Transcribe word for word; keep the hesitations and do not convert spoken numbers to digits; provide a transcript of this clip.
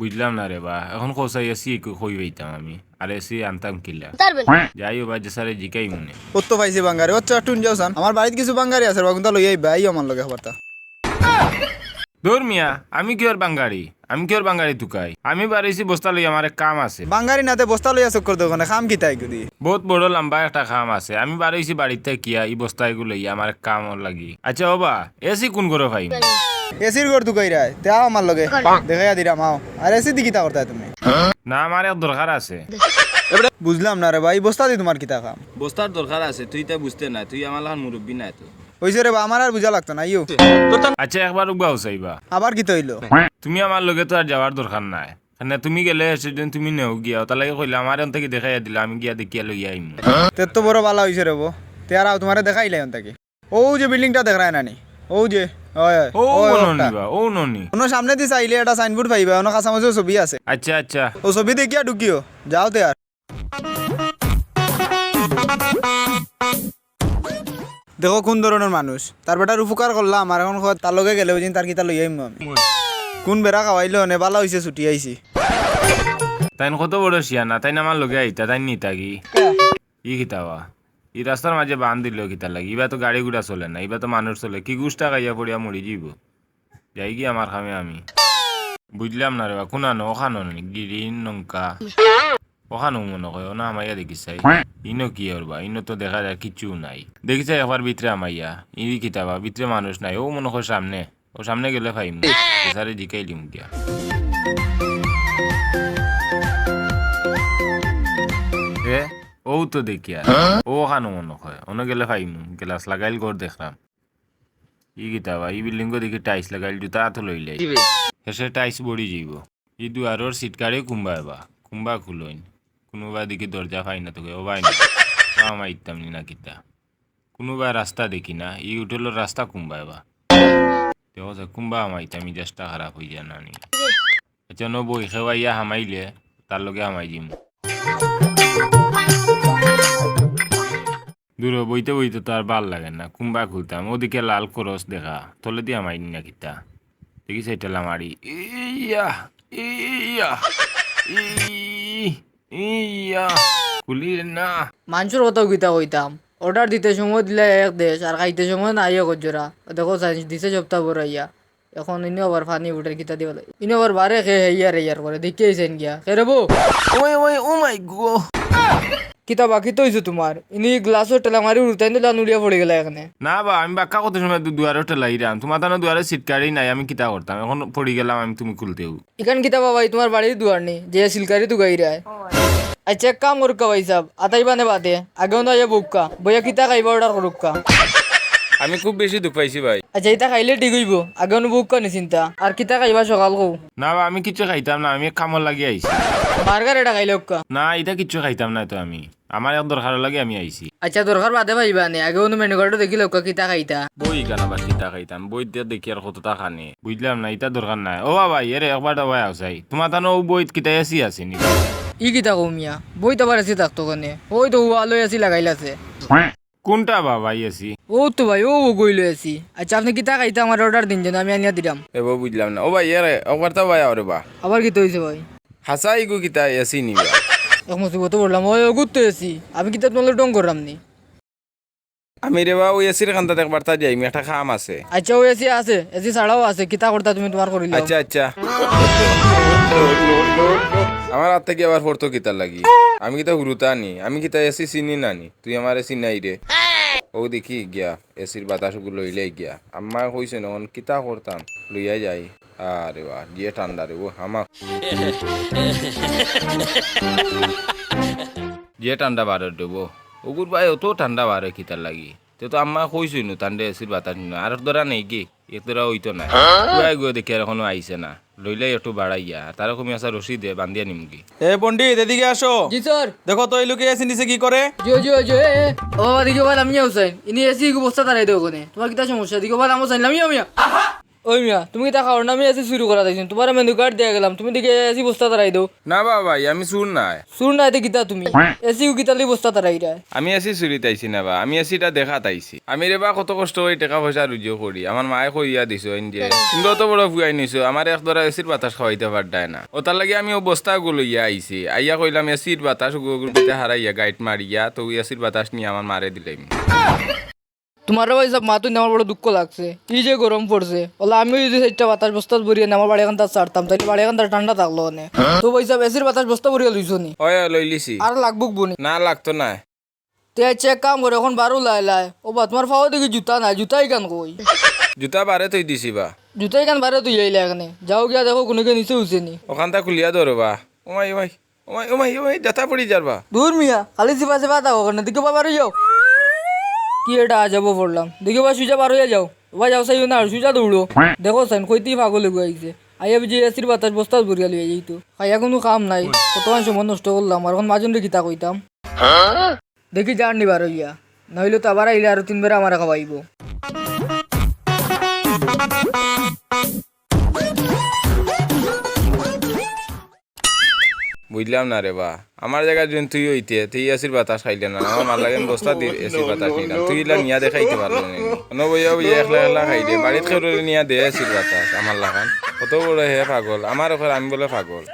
বুঝলাম না রে বা, এখন কও চাই এসি কই পাইতাম আমি, আর এসি আনতাম কিলা? যাই ও বা, যে স্যারে জিকাই মনে। অত পাইছি বাঙ্গারি, আচ্ছা, টুন যাও সান, আমার বাড়িত কিছু বাঙ্গারি আছে, বাগুনটা লই আইবা, আইও আমার লগে হবারতা। দূর মিয়া, আমি কিওর বাঙ্গারি? আমি কিওর বাঙ্গারি তুকাই? আমি বারইছি বস্তা লইয়া, আমার এক কাম আছে। বাঙ্গারি নাতে বস্তা লইয়া চক্কর দেও কেনে, কাম কিতা ইগুদি? বহুত বড় লম্বা একটা কাম আছে। আমি বারইছি বাড়িত থাকিয়া, ই বস্তা ইগু লইয়া, আমার এক কামর লাগি। আচ্ছা ও বা, এসি কুন ঘরো পাইমু? এসির ঘর তুকাইরায়, তে আও আমার লগে। দেখাইয়া দিরাম, আও। আর এসি দি কিতা করতায় তুমি? না, আমার এক দরকার আছে। বুঝলাম না রে বা, ই বস্তা দি তুমার কিতা কাম? বস্তার দরকার আছে, তুই ইতা বুঝতে না, তুই আমার লাখান মুরব্বি নায় তো। অইছে রে বা, আমার আর বুঝা লাগতো না, আইও। আচ্ছা, একবার উবাও চাইবা। আবার কিতা অইলো? তুমি আমার লগে তো আর যাওয়ার দরকার নাই। কেনে তুমি গেলে সেদিন তুমি নেও গিয়া, তার লাগি কইলা, আমার অন থাকি দেখাইয়া দিলা, আমি গিয়া দেখিয়া লইয়া আইমু। তে তো বড় বালা অইছে রে বা, তে আর আও তুমারে দেখাইলাই অন থাকি। অউ যে বিল্ডিংটা দেখরায় না নি? অউ যে, অয়, অয়, ও অয়, মনো অটা। নিবা, ও ননি। অনো সামনেদি চাইলে একটা সাইনবোর্ড পাইবা, অনো কাছামাছি ছবি আছে। আচ্ছা, আচ্ছা। অউ ছবি দেখিয়া ঢুকিও, যাও তে আর। দেখো কুন ধরনর মানুষ। তার বেটার উপকার করলাম, আর এখন কয় তার লগে গেলে অউ দিন তার কিতা লইয়া আইমু আমি। কুন বেড়া খাওয়াইলো নে, বালা অইছে ছুটি আইছি। তাইন কত বড় শিয়ানা, তাইন আমার লগে আইতা, তাইন নিতা কি? ই কিতা বা? ই রাস্তার মাঝে বান দিল কিতার লাগি? ইবা তো গাড়ি ঘোড়া চলে না, ইবা তো মানুষ চলে। কি গুষ্টা খাইয়া পড়িয়া মরি যাইবো। যাইগি আমার কামে আমি। বুঝলাম না রে বা, কুনানো, অখানো নি, গ্রিন নৌকা। অখানো মনো কয়, অনো হামাইয়া দেখি চাই। ইনো কি অর বা? ইনো তো দেখা যায় কিচ্ছু নাই। দেখি চাই একবার ভিতরে হামাইয়া। ই কিতা বা, ভিতরে মানুষ নাই। অউ মনো কয় সামনে। অউ সামনে গেলে পাইমু। স্যারে জিকাইলিমু গিয়া। এ, অউ তো দেখিয়ার। অউ অখানো মনো কয়। অনো গেলে পাইমু। গ্লাস লাগাইল ঘর দেখরাম। ই কিতা বা, ই বিল্ডিংও দেখি টাইলস লাগাইল, জুতা আতো লইলে। হেষে টাইলস বড়ি যাইবো। ই দুয়ারর সিটকারে কুনবায় বা, কুনবা খুলইন। কুনুবায় দেখি দরজা পাই না তো, ও পাই না। ও হামাইতাম নি না কিতা। কুনুবায় রাস্তা দেখি না, ই হোটেলর রাস্তা কুনবায় বা। দেখো যে কুনবা হামাইতাম, মিজাজটা খারাপ অইযায় না নি। আচ্ছা, অনো বই খেওয়াইয়া হামাইলে, তার লগে হামাই দিমু। দূরো বইতে বইতে তো আর ভালা লাগে না, কুনবা খুলতাম, অদিকে লাল ক্রস দেখা, তলেদি হামাই নি না কিতা। দেখি চাইট্টা লামারি, ইয়া, ইয়া, ই, ইয়া, খুলির না। মানষর কথাও কিতা কইতাম, অর্ডার দিতে সময় দিলা এক দেশ, আর খাইতে সময় নাই এক জোড়া। দেখো চাইন দিছে সপ্তাহ ভর আইয়া। এখন ইনো আবার পানি উঠের কিতা দিবা লাগে। ইনো আবার বারে খে হেইয়ার হেইয়ার করে। দেখিয়া আইছইন গিয়া। কে রে বো? ওই, ওই, oh my God। কিতা বা, কিতা অইছে তুমার? ইনি গ্লাসর ঠেলা মারি উড়তাইন দিলা, নুড়িয়া পড়ি গেলা এখানে। না বা, আমি বাক্কা কত সময় দু-, দুয়ারো ঠেলাইরাম। তুমার তানো দুয়ারো সিটকারি নাই, আমি কিতা করতাম? এখন পড়ি গেলাম আমি, তুমি খুলতেউ। ইখান কিতা বা ভাই, তুমার বাড়ির দুয়ার নি, যে সিলকারি তুকাইরায়। আচ্ছা, এক কাম করুক্কা ভাইসাব, আতাইবা নে বাদে, আগে অনো আইয়া বউক্কা, বইয়া কিতা খাইবা অর্ডার করুক্কা। আমি খুব বেশি দুখ পাইছি ভাই। আচ্ছা, ইতা খাইলে ঠিক অইবো, আগে অনো বউক্কা নিশ্চিন্তা। আর কিতা খাইবা সকাল কও? না বা, আমি কিচ্ছু খাইতাম না, আমি এক কামর লাগি আইছি। বার্গার এটা খাইলাউক্কা। না, ইতা কিচ্ছু খাইতাম না তো আমি, আমার এক দরকারর লাগি আমি আইছি। আচ্ছা, দরকার বাদে পাইবা নে, আগে অনো মেনু কার্ডো দেখিলাউক্কা কিতা খাইতা। বই ইখান আবার কিতা খাইতাম, বই দিয়া দেখি আর কততা খানি। বুঝলাম না, ইতা দরকার নাই। ও বাবা, এরে একবার দাবায় আউসাই। তুমার তানো অউ বইত কিতা এসি আছে নি? ই কিতা কও মিয়া? বইত আবার এসি থাকতো কেনে? অউ তো ওয়ালো এসি লাগাইল আছে। কুনটা বাবা এসি? অউ তো ভাই, অউ, অউ গইলো এসি। আচ্ছা, আপনে কিতা খাইতা আমার অর্ডার দিন যেন, আমি আনিয়া দিরাম। এ বউ বুঝলাম না। ও ভাই, এরে, একবার তো ভাই আও রে বা। আবার কিতা অইছে ভাই? হাছা ইগু কিতা এসি নি বা? এক মুসিবতো পড়লাম, অউ অগুত তো এসি। আমি কিতা তুমার লগে ঢং কররাম নি? আমি রে বা, অউ এসির কান্দাত একবার তা যাইমু, একটা কাম আছে। আচ্ছা, অউ এসি আছে, এসি ছাড়াও আছে, কিতা করতা তুমি তুমার করিলাও। আচ্ছা, আচ্ছা। আমার আত থাকি আবার পড়তো কিতার লাগি? আমি কিতা হুরুতা নি? আমি কিতা এসি চিনি না নি? তুই আমারে চিনাই রে। অউ দেখি গিয়া, এসির বাতাস অগু লইলে গিয়া। আম্মায় কইছইন, অখন কিতা করতাম? লইয়া যাই। আরে বা, যে ঠান্ডা রে, ও হামা। যে ঠান্ডা বারর রে বা। অগুর বায় অত ঠান্ডা বারর কিতার লাগি? তে তো আম্মায় কইছইন নু, ঠান্ডা এসির বাতাস নি না। আর এক দরা নেই কি? এক দরা অইতো না। পুয়াই গিয়া দেখি আর এখনো আইছে না। লইলাই একটু বাড়াইয়া। আর তারে কমি আছা রশি দে, বান্ধিয়া নিমুগি। এ পণ্ডিত, এদিকে আসো। জি স্যার। দেখো তো, এই লোকে এসি নিচে কি করে? জি, জি, জি, এ, এ। ও বাবা, দেখি ও বাবা, লামিয়া হুসাইন। ইনি এসি কি বস্তা তারাই দেও কেনে? তুমার কিতা সমস্যা? দেখি ও বাবা, লামো হুসাইন, লামিয়া, লামিয়া। ওই মিয়া, তুমি কিতা খাওয়ার নামে এসি চুরি করাত আইছো নি? তুমারে মেনু কার্ড দিয়া গেলাম, তুমি দেখি এসি বস্তাত হারাই দেও। না বা ভাই, আমি চুর নায়। চুর নায় তে কিতা তুমি? এসি কিতার লাগি বস্তাত হারাইরায়? আমি এসি চুরিত আইছি না বা, আমি এসিটা দেখাত আইছি। আমি রে বা কত কষ্ট করি টেকা পয়সা রুজিও করি, আমার মায়ে কইয়া দিছইন যে, তুমি অত বড় ফুয়াইন অইছো, আমারে এক ধরা এসির বাতাস খাওয়াইতে পাররায় না। অতার লাগি আমি অউ বস্তাগু লইয়া আইছি। আইয়া কইলাম এসির বাতাস অগুর ভিতরে হারাইয়া গাইট মারিয়া, তো অউ এসির বাতাস নিয়া আমার মারে দিলাইমু। তুমারে ভাইসাব মাতইন আমার বড় দুঃখ লাগছে। ই যে গরম পড়ছে, অলা আমিও যদি চাইরটা বাতাস বস্তাত ভরিয়া নে আমার বাড়ি এখানতা ছাড়তাম, তাইলে বাড়ি এখানতা ঠান্ডা থাকলো অনে। তো ভাইসাব, এসির বাতাস বস্তা ভরিয়া লইছো নি? অয়, অয়, লইলিছি। আর লাগবো নি? না, লাগতো নায়। তে আইচ্ছা, এক কাম করো, অখন বারো লাইলায়। ও বা, তুমার পাও দেখি জুতা নাই, জুতা ইখান কই? জুতা বারে থই দিছি বা। জুতা ইখান বারে থই আইলায় কেনে? যাও গিয়া দেখো কুনুগিয়ে নিছে উছে নি। অখানতা খুলিয়া ধরো বা। ওমাই, ওমাই, ওমাই, ওমাই, ওমাই, জুতা পড়ি যার বা। দুর মিয়া, খালি চিপা চিপা থাকো কেনে? দেখি বা বারইয়া যাও। কি এটা আজব পড়লাম? দেখি বা সুজা বারইয়া যাও। ও বা যাও চাইও না, আর সুজা দৌড়ো। দেখো চাইন, কইতেই পাগল অইগু আইছে। আইয়া বুঝি এসির বাতাস বস্তাত ভরিয়া লইয়া যাইতো। খাইয়া কুনু কাম নাই। কতখান সময় নষ্ট করলাম, আর অখন মাজনরে কিতা কইতাম? দেখি যার নি বারইয়া, নাইলে তো আবার আইলে আরো তিন বেড়া আমারে খাওয়াইবো। বুঝলাম না রে বা, আমার জাগাত যদি তুই অইতে, তুই এসির বাতাস খাইলে না, আমার মার লাগি বস্তা দি এসির বাতাস নিলাম, তুই ইলা নিয়া দেখাইতে পারলে না। অনো বইয়া বইয়া একলা একলা খাইলে, বাড়িত কেউরে নিয়া দে এসির বাতাস, আমার লাখান। কত বড় হে পাগল, আমার উপর আমি বলে পাগল।